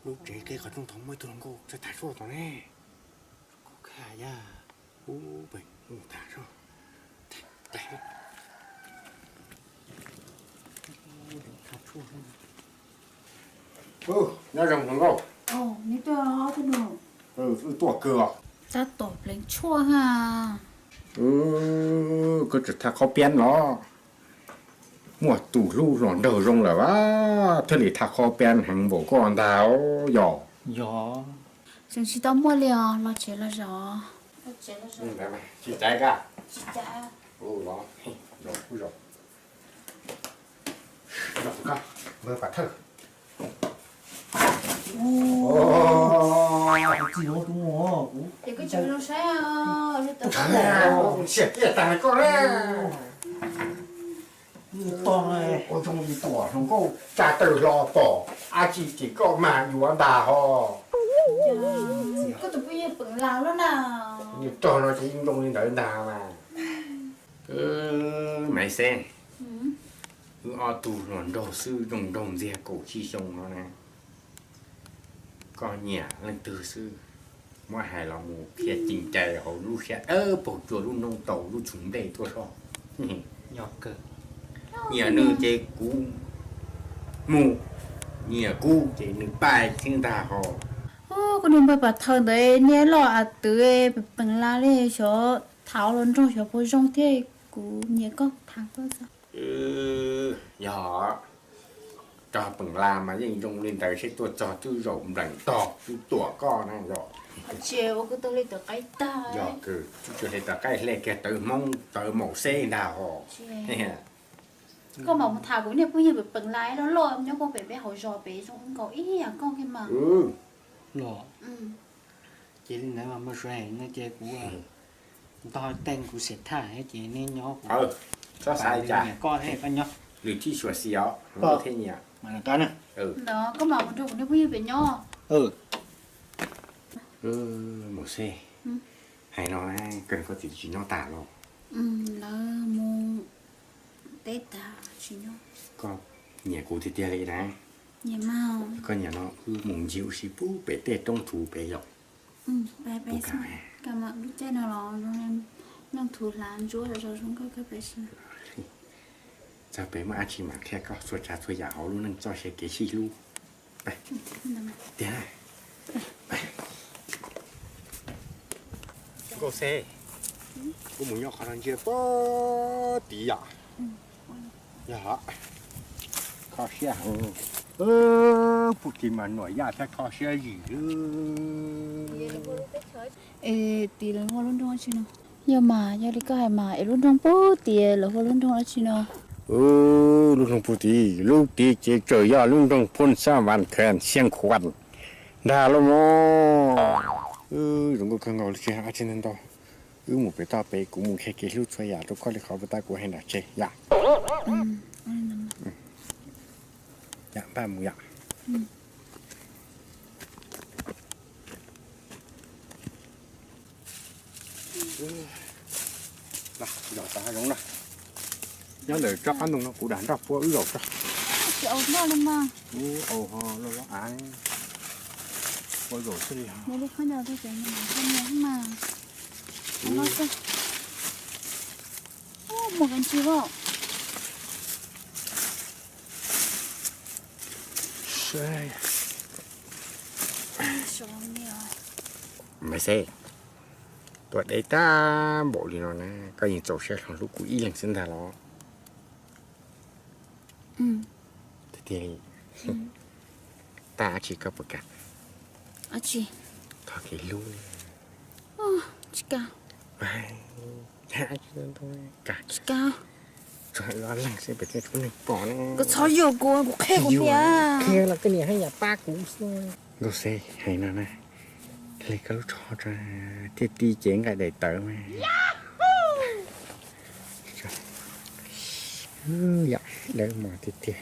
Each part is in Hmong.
Lub tsev qib qhov rooj tod muaj ib tug hluas nkauj txawj tham tshuaj tod ne. Kuv kha ya, ub, pem mus tham soj. Nyob zoo hluas nkauj. Wb tuaj kawg os. Tab tom pleev tshuaj ha. Koj tseem thaj qhob piab los? Muaj tus hlub hluas nraug zoo lawm as thiaj li thaj qhob piab heev npaum koj ntag os yog. Yog. Tseem tsis tau muaj li os, los tsev los zaum. Tsis tau. Txiv, tus mus, kuv tsis zoo saib. Siam kiag tag koj na. Ua zoo li tuam hluas nkauj tsa taw hlo pom dab tsi ces koj mas yuav ntag ho. Koj tus phooj ywg Peem Las los na. Nws rog no ces yeej zoo li ntawd ntag mas. Maiv Xeb, wb ob tug hluas nraug xwb zoo nraug ntxiag kaum tsib xyoo no na. Koj nyiam leej twg xwb, muab hais los mus qhia ci ncais hauv lub siab dawb paug tsuag lub noob taus lub txhuv nplej tuaj soj. Nyiam nws ces kuv mus, nyiam kuv ces nws pab xwb ntag ho. Koj niag npawg Pas Thawj ntawd niag loj as twv Peem Las li xyov tham los nrog xyov puas zoo thiab, kuv nyiam koj tham koj xwb. Yog, cov Peem Las mas yeej zoo li ntawd seb tuaj txog twb zaum nplees tog twb tuam koj na yog. Tsis ua kuv tau li tawv qaib tag. Yog kws twb tsis li tawv qaib hle kiag tawv Hmoob tawv Maum Xeb ntag ho. Koj mam mus tham kuv niag phooj ywg Peem Las loj loj nyob puag pem peb hauv zos pem zoo nkaus ib yam koj kiag mas. Los, ces li ntawd mas muaj suav no ces kuv ntog tej kuv xiam thaj ces neb nyob kuv txhob xav li cas, nyiam koj thiab koj nyob. Lwm tib suav xis os, koj thiaj nyiam. Ntawd koj mam mus nrog kuv niag phooj ywg pem nyob. Maum Xeb, hais no na, koj niam koj txiv tsis nyob tas los? Lawv mus teb tas tsis nyob. Koj nyiam kuv tiag tiag li na? Koj nyiam no wb mus ncig ua si pub pem tej roob thuv pem yom. Lub caij no los noj thuv hlav ntsuab zom zaws zoo nkauj kawg pem si. Txog pem muaj dab tsi mam qhia koj txhua tsav txhua yam hauv lub neej txoj sia kev sib hlub. Tiag. Nkauj Xeb, kuv mus nyob qhov no ntsia puag tid yom. Yog, kho siab heev. Puag tid mas nuam yaj thiab kho siab zim. Es tid lawv hu lub nroog dab tsi no? Yog mas, yog li koj hais mas es lub nroog puag tid lawv hu lub nroog dab tsi no? Lub nroog puag tid, lub tid ces tseem yog lub nroog Phoo Xab Vas Khees Xyeej Khuam ntag lauj mog. Zoo nkauj kawg nkaus li, tsis hais dab tsi ntau ntau. Wb mus pem toj pem, kuv mus qhia kev hlub txhua yam rau koj li qhov puag ta kuv hais nram tsev yom. Yam npaj mus yom. Zaum tau hav zoov na. Nyob ntawm tsob qab ntoo no kuv dag nroj puab wb zaum tso. Tsis au noj li mas. Ub, au ho loj loj av. Ua zaum xwb li ho. Mus ka ntsis as. Maiv Xeb, tuaj deb tag npaum li no na, koj yeej txaus siab hlo hlub kuv ib leeg xwb ntag los? Tiag tiag li. Tag dab tsi koj puas kam? Thov kev hlub. Tsis kam. Tsis kam. Txog wb ob leeg xwb pem tej tub neeg pom ne. Koj txhob yuam kuv, kuv qhia kuv niam. Qhia los koj niam haj yam pab kuv xwb. Nkauj Xeb, hais no na, hle koj lub tsho tso, thiaj ti cev nqaij daim tawv mas. Yam dawb mos tiag tiag.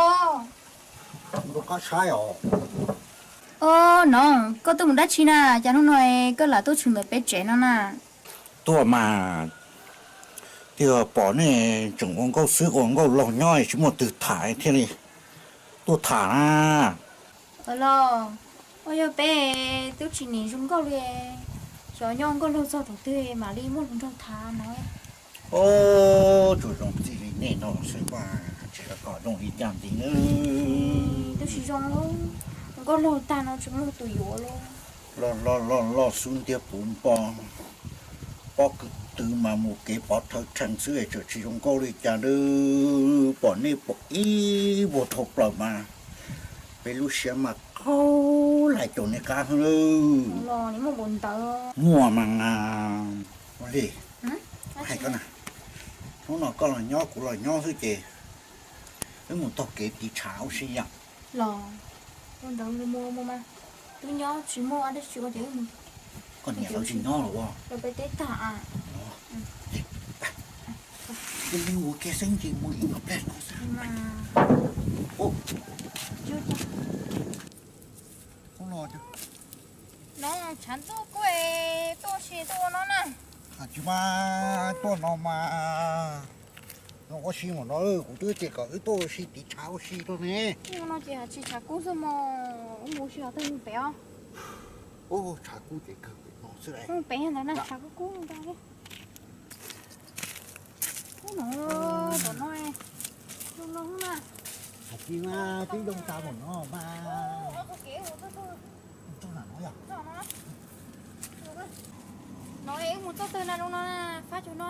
Mus rau qab saib os. Au, no, koj tuaj mus dab tsi na, cas hnub no koj lam tuaj tshwm ntawm peb tsev no na? Tuaj mas, twb yog pom nej tseem ua nkauj xwb, ua nkauj laug nyob tsis muaj twg tham thiaj li tuaj tham na. Los, ua yog peb twb tsis nim zoo nkauj li, xyov nyob nkauj laug txog thaum twg mam li muaj hluas nraug tham no. Au, tsuas zoo txij li nej no xwb mas, tsis kom zoo li cas ntxiv na. Twb tsis zoo, nkauj laug tag no tsis muaj tus yuav li. Loj loj loj loj xub ntiag puv npo, pob kws twg mas mus kev pov thawv rhees xwb es tseem tsis zoo nkauj li cas na. Pom nej pom ib vuag dhau plaws mas peb lub siab mas qaug lais caum nej qab heev lawm. Muaj mas, ua li, hais koj na, hnub no koj los nyob kuv los nyob xwb ces wb mus taug kev tiv tshav ua si yom. Los, ua ntawd mus mus mas, twb nyob tsis muaj dab tsi ua ces wb mus. Koj niam lawv tsis nyob los ua? Lawv pem teb tag. Ua kiag xwb ces mus ib nyuag pliag no xwb. No tshav ntuj kuj tuaj ua si tuaj ua no na. Tsis mas tuaj no mas, no ua si mus no, kuv twb tias kom wb tuaj ua si tiv tshav ua si rau ne. Ua no ces tsis tshav kub xwb mos, wb mus ua si ho tag mus pem os. Ub, tshav kub ces kawg pem no xwb. Mus pem ntawd na, tshav kub kub ntawd. Ub no, tom no, zoo no na. Hais tsis mas twb zoo tas mus no mas. No wb mus txoj twg na, zoo no, fab tsuag no.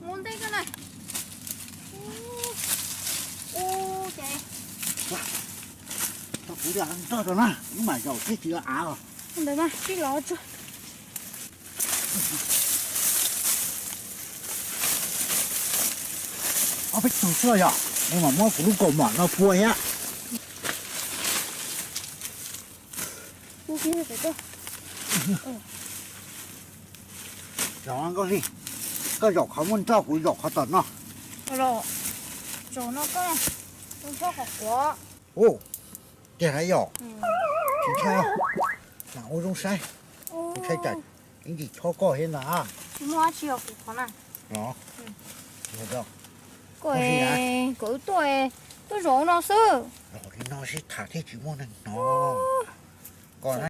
Mus ntej koj na. Ub ces, tau kuv nrog rau na, wb mam zaum thiab tsis av os. Ntawd mas sib los tsuag. Ob peb tug xwb yom, nej mam muab kuv lub kaus mom no pua thiab. Zaum nkauj li, koj zaum qhov muaj nroj, kuv zaum qhov tom no. Zaum no koj, ua qhov quav. Ub, tiag hais yom? Tsis ntshai, lam ua zoo saib. Ntshai tsam ib ntsis chob koj thiab ntag. Tsis muaj dab tsi os kuv qhov na. Los, kom wb tuaj, tuaj zaum no xwb. Los li no sib tham thiaj tsis muaj neeg hnov. Koj na.